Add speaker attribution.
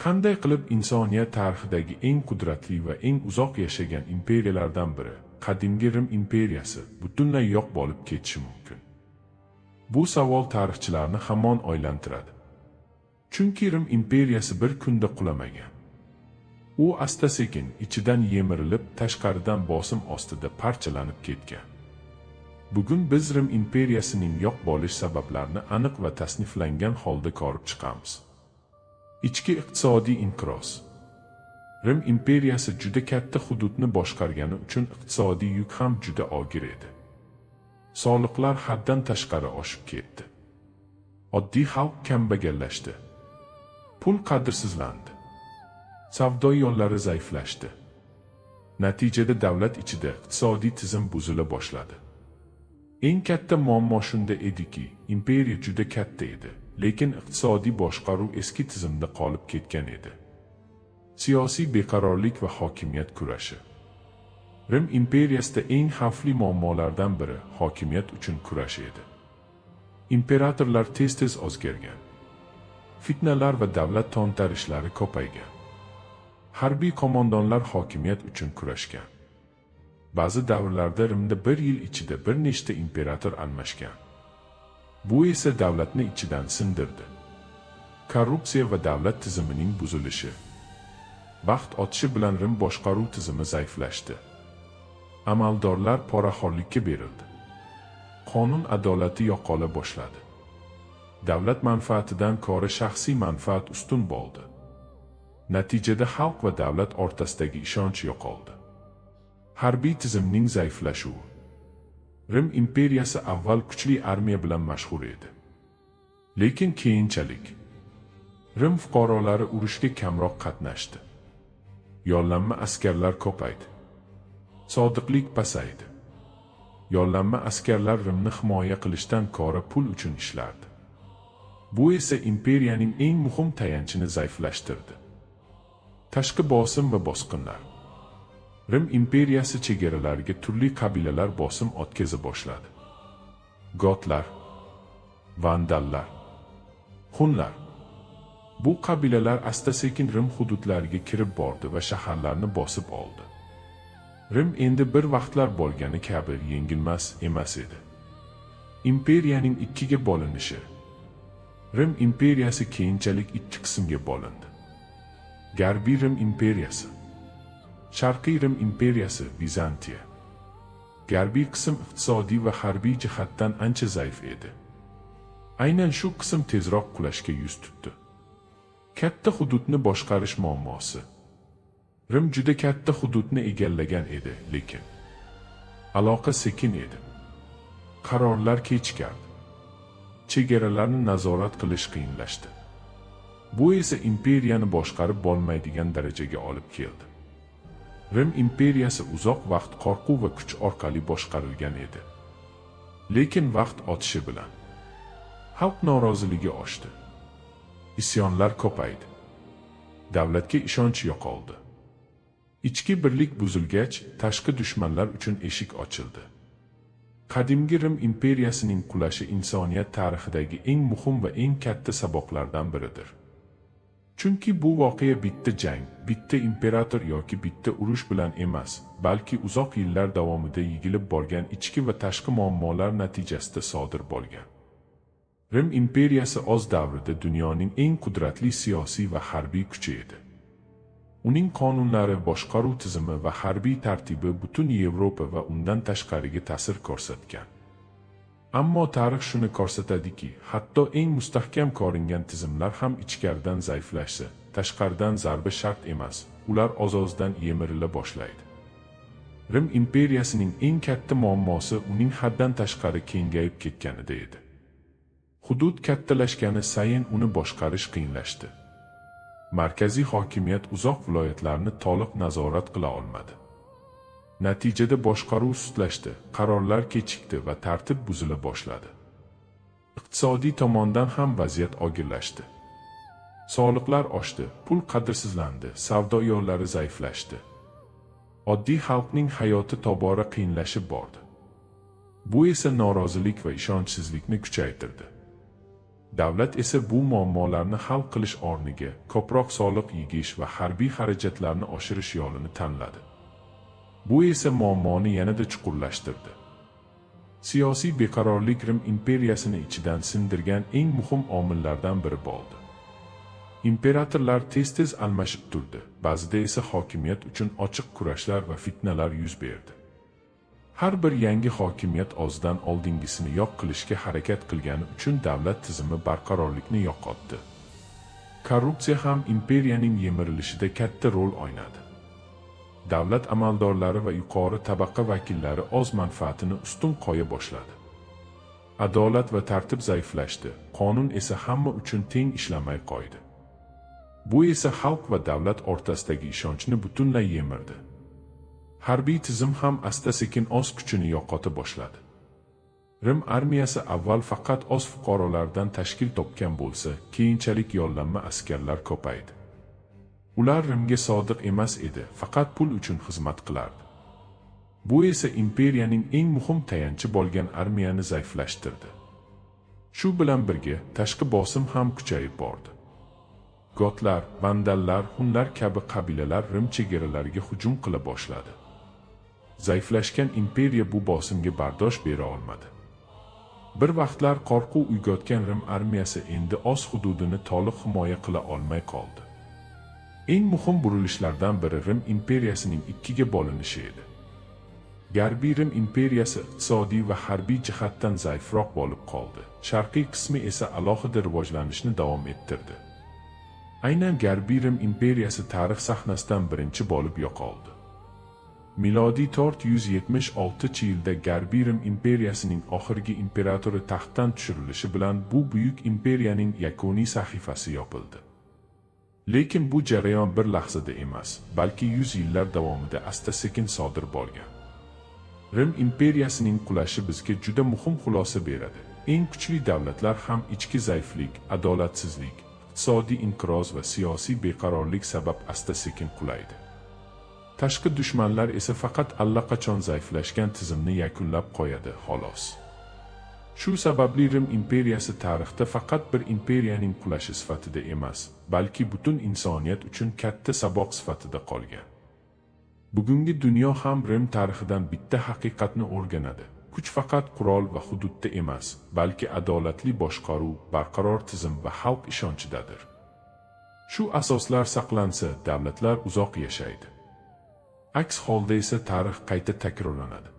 Speaker 1: Qanday qilib insoniyat tarixidagi eng qudratli va eng uzoq yashagan imperiyalardan biri, qadimgi Rim imperiyasi butunlay yo'q bo'lib ketishi mumkin? Bu savol tarixchilarni hamon o'ylantiradi. Chunki Rim imperiyasi bir kunda qulamagan. U asta-sekin ichidan yemirilib, tashqaridan bosim ostida parchalanib ketgan. Bugun biz Rim imperiyasining yo'q bo'lish sabablarini aniq va tasniflangan holda ko'rib chiqamiz. Ichki iqtisodiy inqiroz. Rim imperiyasi juda katta hududni boshqargani uchun iqtisodiy yuk ham juda og'ir edi. Soliqlar haddan tashqari oshib ketdi. Oddiy xalq kambag'allashdi. Pul qadrsizlandi. Savdo yo'llari zaiflashdi. Natijada davlat ichida iqtisodiy tizim buzila boshladi. Eng katta muammo shunda ediki, imperiya juda katta edi, lekin iqtisodiy boshqaruv eski tizimda qolib ketgan edi. Siyosiy beqarorlik va hokimiyat kurashi. Rim imperiyasida eng xavfli muammolardan biri hokimiyat uchun kurash edi. Imperatorlar tez-tez o'zgargan. Fitnalar va davlat to'ntarishlari ko'paygan. Harbiy qo'mondonlar hokimiyat uchun kurashgan. Ba'zi davrlarda Rimda bir yil ichida bir nechta imperator almashgan. Bu esa davlatni ichidan sindirdi. Korrupsiya va davlat tizimining buzilishi. Vaqt o'tishi bilan Rim boshqaruv tizimi zaiflashdi. Amaldorlar poraxo'rlikka berildi. Qonun adolati yo'qola boshladi. Davlat manfaatidan ko'ra shaxsiy manfaat ustun bo'ldi. Natijada xalq va davlat o'rtasidagi ishonch yo'qoldi. Harbiy tizimning zaiflashuvi. Rim imperiyasi avval kuchli armiya bilan mashhur edi. Lekin keyinchalik Rim fuqarolari urushga kamroq qatnashdi. Yollanma askarlar ko'paydi. Sodiqlik pasaydi. Yollanma askarlar Rimni himoya qilishdan ko'ra pul uchun ishlardi. Bu esa imperiyaning eng muhim tayanchini zaiflashtirdi. Tashqi bosim va bosqinlar. Rim imperiyasi chegaralariga turli qabilalar bosim o'tkaza boshladi. Gotlar, vandallar, hunlar. Bu qabilalar asta-sekin Rim hududlariga kirib bordi va shaharlarni bosib oldi. Rim endi bir vaqtlar bo'lgani kabi yengilmas emas edi. Imperiyaning ikkiga bo'linishi. Rim imperiyasi keyinchalik ikki qismga bo'lindi. Garbiy Rim imperiyasi. Sharqiy Rim imperiyasi, Vizantiya. Garbiy qism iqtisodiy va harbiy jihatdan ancha zaif edi. Aynan shu qism tezroq qulashga yuz tutdi. Katta hududni boshqarish muammosi. Rim juda katta hududni egallagan edi, lekin aloqa sekin edi. Qarorlar kechikardi. Chegaralarni nazorat qilish qiyinlashdi. Bu esa imperiyani boshqarib bo'lmaydigan darajaga olib keldi. Rim imperiyasi uzoq vaqt qo'rquv va kuch orqali boshqarilgan edi. Lekin vaqt o'tishi bilan xalq noroziligi oshdi. Isyonlar ko'paydi. Davlatga ishonch yo'qoldi. Ichki birlik buzilgach, tashqi dushmanlar uchun eshik ochildi. Qadimgi Rim imperiyasining qulashi insoniyat tarixidagi eng muhim va eng katta saboqlardan biridir. Chunki bu voqea bitta jang, bitta imperator yoki bitta urush bilan emas, balki uzoq yillar davomida yig'ilib borgan ichki va tashqi muammolar natijasida sodir bo'lgan. Rim imperiyasi o'z davrida dunyoning eng qudratli siyosiy va harbiy kuchi edi. Uning qonunlari, boshqaruv tizimi va harbiy tartibi butun Yevropa va undan tashqariga ta'sir ko'rsatgan. Ammo tarix shuni ko'rsatadiki, hatto eng mustahkam ko'ringan tizimlar ham ichkaridan zaiflashsa, tashqaridan zarba shart emas, ular o'z-o'zidan yemirila boshlaydi. Rim imperiyasining eng katta muammosi uning haddan tashqari kengayib ketganida edi. Hudud kattalashgani sayin uni boshqarish qiyinlashdi. Markaziy hokimiyat uzoq viloyatlarni to'liq nazorat qila olmadi. Natijada boshqaruv sustlashdi, qarorlar kechikdi va tartib buzila boshladi. Iqtisodiy tomondan ham vaziyat og'irlashdi. Soliqlar oshdi, pul qadrsizlandi, savdo yo'llari zaiflashdi. Oddiy xalqning hayoti tobora qiyinlashib bordi. Bu esa norozilik va ishonchsizlikni kuchaytirdi. Davlat esa bu muammolarni hal qilish o'rniga ko'proq soliq yig'ish va harbiy xarajatlarni oshirish yo'lini tanladi. Bu esa muammoni yanada chuqurlashtirdi. Siyosiy beqarorlik Rim imperiyasini ichidan sindirgan eng muhim omillardan biri bo'ldi. Imperatorlar tez-tez almashib turdi, ba'zida esa hokimiyat uchun ochiq kurashlar va fitnalar yuz berdi. Har bir yangi hokimiyat o'zidan oldingisini yo'q qilishga harakat qilgani uchun davlat tizimi barqarorlikni yo'qotdi. Korrupsiya ham imperiyaning yemirilishida katta rol o'ynadi. Davlat amaldorlari va yuqori tabaqa vakillari o'z manfaatini ustun qo'ya boshladi. Adolat va tartib zaiflashdi, qonun esa hamma uchun teng ishlamay qo'ydi. Bu esa xalq va davlat o'rtasidagi ishonchni butunlay yemirdi. Harbiy tizim ham asta-sekin o'z kuchini yo'qota boshladi. Rim armiyasi avval faqat o'z fuqarolaridan tashkil topgan bo'lsa, keyinchalik yollanma askarlar ko'paydi. Ular Rimga sodiq emas edi, faqat pul uchun xizmat qilardi. Bu esa imperiyaning eng muhim tayanchi bo'lgan armiyani zaiflashtirdi. Shu bilan birga tashqi bosim ham kuchayib bordi. Gotlar, vandallar, hunlar kabi qabilalar Rim chegaralariga hujum qila boshladi. Zaiflashgan imperiya bu bosimga bardosh bera olmadi. Bir vaqtlar qo'rquv uyg'otgan Rim armiyasi endi o'z hududini to'liq himoya qila olmay qoldi. Eng muhim burilishlardan biri Rim imperiyasining ikkiga bo'linishi edi. Garbiy Rim imperiyasi iqtisodiy va harbiy jihatdan zaifroq bo'lib qoldi. Sharqiy qismi esa alohida rivojlanishni davom ettirdi. Aynan Garbiy Rim imperiyasi tarix sahnasidan birinchi bo'lib yo'qoldi. Milodiy 476-yilda Garbiy Rim imperiyasining oxirgi imperatori taxtdan tushirilishi bilan bu buyuk imperiyaning yakuniy sahifasi yopildi. Lekin bu jarayon bir lahzada emas, balki 100 yillar davomida asta-sekin sodir bo'lgan. Rim imperiyasining qulashi bizga juda muhim xulosa beradi. Eng kuchli davlatlar ham ichki zaiflik, adolatsizlik, iqtisodiy inqiroz va siyosiy beqarorlik sabab asta-sekin qulaydi. Tashqi dushmanlar esa faqat allaqachon zaiflashgan tizimni yakunlab qo'yadi, xolos. Shu sababli Rim imperiyasi tarixda faqat bir imperiyaning qulashi sifatida emas, balki butun insoniyat uchun katta saboq sifatida qolgan. Bugungi dunyo ham Rim tarixidan bitta haqiqatni o'rganadi. Kuch faqat qurol va hududda emas, balki adolatli boshqaruv, barqaror tizim va xalq ishonchidadir. Shu asoslar saqlansa, davlatlar uzoq yashaydi. Aks holda esa tarix qayta takrorlanadi.